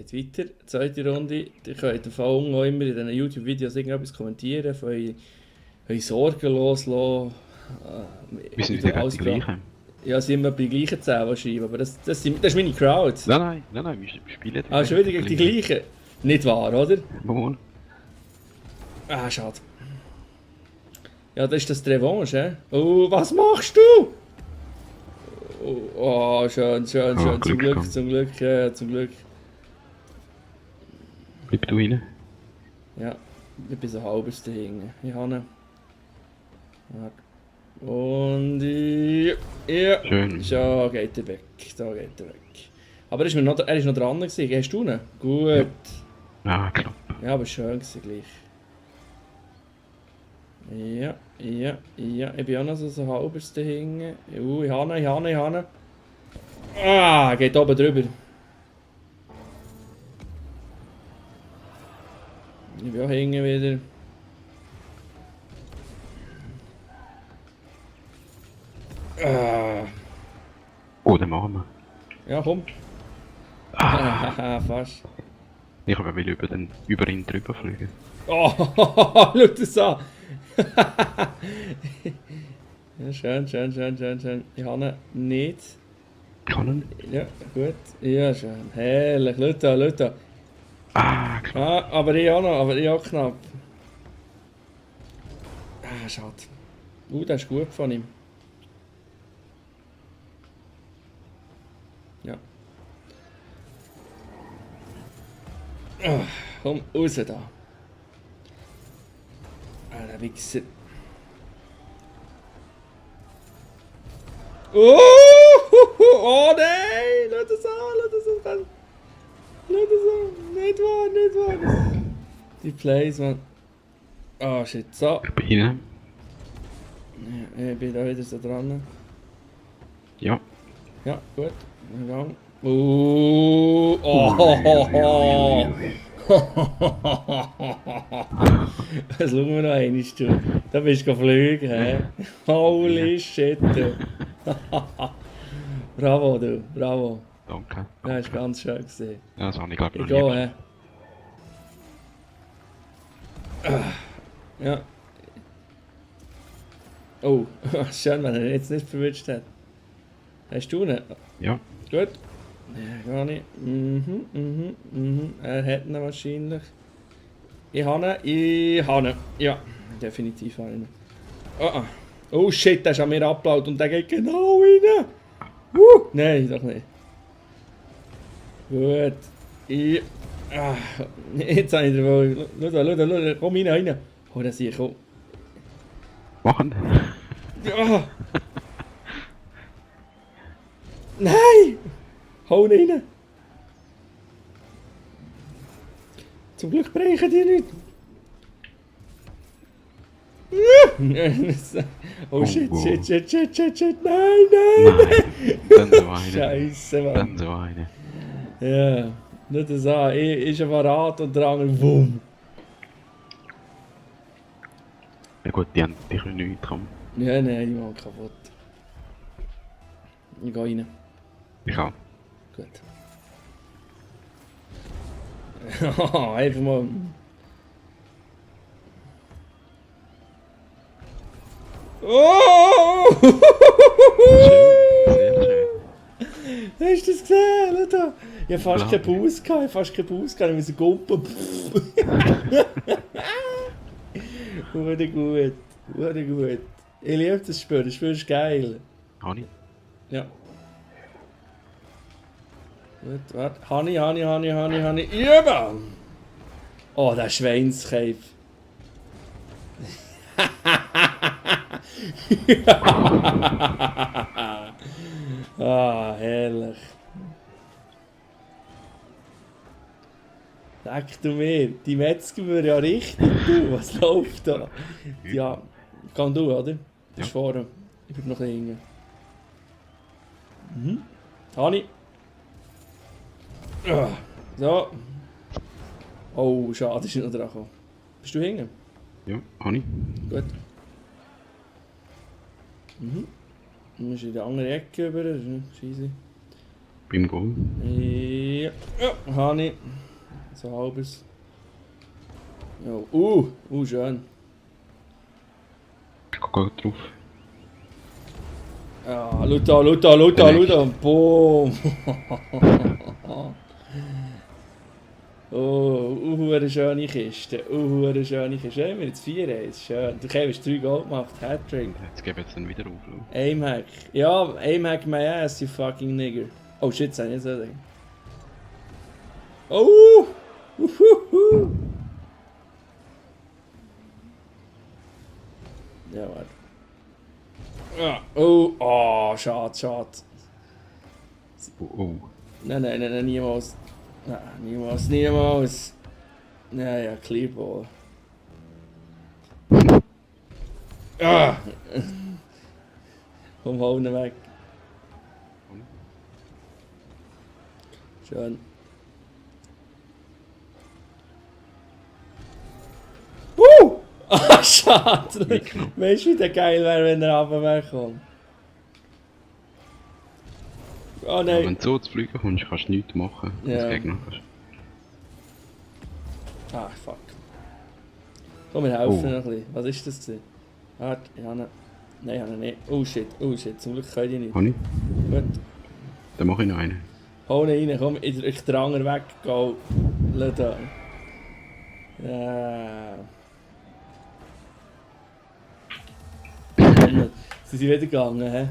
geht weiter. Zweite Runde. Ihr könnt den Fall auch immer in diesen YouTube-Videos irgendetwas kommentieren, von euren Sorgen loslassen. Wir sind wieder die gleichen. Ja, es sind immer bei den gleichen 10, die schreiben, aber das ist meine Crowd. Nein, wir spielen Ah, schon wieder gegen die gleichen? Nicht wahr, oder? Wohl. Ah, schade. Ja, das ist das die Revanche, hä? Oh, was machst du? Oh, schön. Zum Glück, ja, zum Glück. Bleib du rein. Ja, ich bin so halbes dahinten. Ich habe ihn. Und ja. Schön. Da geht er weg. Aber er ist noch dran gewesen. Hast du ihn? Gut. Ja, knapp. Ja, aber schön gewesen gleich. Ja. Ich bin auch noch so halbes dahinten. Ich habe ihn. Ah, geht oben drüber. Ich bin auch hinten wieder. Ah. Oh, den machen wir. Ja, komm. Ah, fast. Ich will über ihn drüber fliegen. Oh, schau das an. Ja, schön. Ich habe ihn nicht. Kann ihn? Ja, gut. Ja, schön. Herrlich. Schau da. Ah, klar. Ah, aber ich auch knapp. Ah, schade. Das ist gut von ihm. Ja. Ah, komm, raus da. Ah, der Wichser. Oh nein! Schau das an. Nicht wahr. Die Plays, man. Ah, shit. So. Ich bin rein. Ja, ich bin da wieder so dran. Ja. Ja, gut. Gang. Oh. Was schauen wir noch einmal, du? Da bist du geflogen, hä? Holy shit, du. Bravo, du. Bravo. Danke. Das ist ganz schön gesehen. Ja, das habe ich glaube ich Ich noch nie. gehe, hä? Ja. Oh, schön, wenn er ihn jetzt nicht verwünscht hat. Hast du ihn? Ja. Gut. Ja, gar nicht. Er hat ihn wahrscheinlich. Ich habe ihn. Ja, definitiv habe ich ihn. Oh shit, der ist an mir abgelaut und der geht genau rein. Nein, doch nicht. Gut. Jetzt habe ich den Ball. Schau, komm rein. Oh, das sehe ich, komm. Machen. Ja. Nein! Hau ihn rein! Zum Glück brechen die nicht! Oh shit, nein! Dann so eine. Scheiße, Mann! Dann so eine. Ja, nicht das an. Ist ein Verrat und der andere wumm! Ja gut, die können nichts kommen. Ja, nein, die machen kaputt. Ich gehe rein. Ich auch. Gut. Einfach mal. Oh! Sehr schön. Hast du das gesehen, Alter? Ich hatte fast keinen Bus, ich musste gumpen. Wurde gut. Ich liebe das Spiel ist geil. Hani? Ja. Gut, warte. Hani. Üben! Oh, der Schweinskäf. Herrlich. Sag du mir, die Metzger würden ja richtig, du, was läuft da? Ja, kann du, oder? Das ist vorne. Ich bin noch ein bisschen. Hani. So. Oh, schade, ist nicht noch dran gekommen. Bist du hinten? Ja, Hani. Gut. Du musst in die andere Ecke über, das ist nicht scheisse. Beim Goal. hier. Ja, habe ich. So halbes. Ja, schön. Ich gucke drauf. Ja, schau da. Boom. Eine schöne Kiste. Eine schöne Kiste. Haben wir jetzt 4-1. Schön. Du hast 3 Gold gemacht. Hattrick. Jetzt gebe ich jetzt dann wieder auf. Aimhack. Ja, Aimhack my ass, you fucking nigger. Oh shit, das soll ich nicht so sagen. Oh! Uhuhu. Ja, warte. Ja. Oh, schade. Oh. Nein, niemals. Nein, niemals. Ja, Clearball. Ah! Komm, hau ihn weg. Schön. Ah, schade! Weißt du, wie der geil wäre, wenn er runterkommt? Oh nein! Wenn du so zu fliegen kommst, kannst du nichts machen. Ja. Als Gegner. Ah, fuck. Komm, wir helfen noch ein bisschen. Was ist das denn? Warte, ich habe ihn. Nein, ich habe ihn nicht. Oh shit. Zum Glück kann ich nicht. Honey, Gut. dann mache ich noch einen. Hau ihn rein, komm, ich drück den Anger weg. Go. Lass da. Ja. Sind sie wieder gegangen, hä?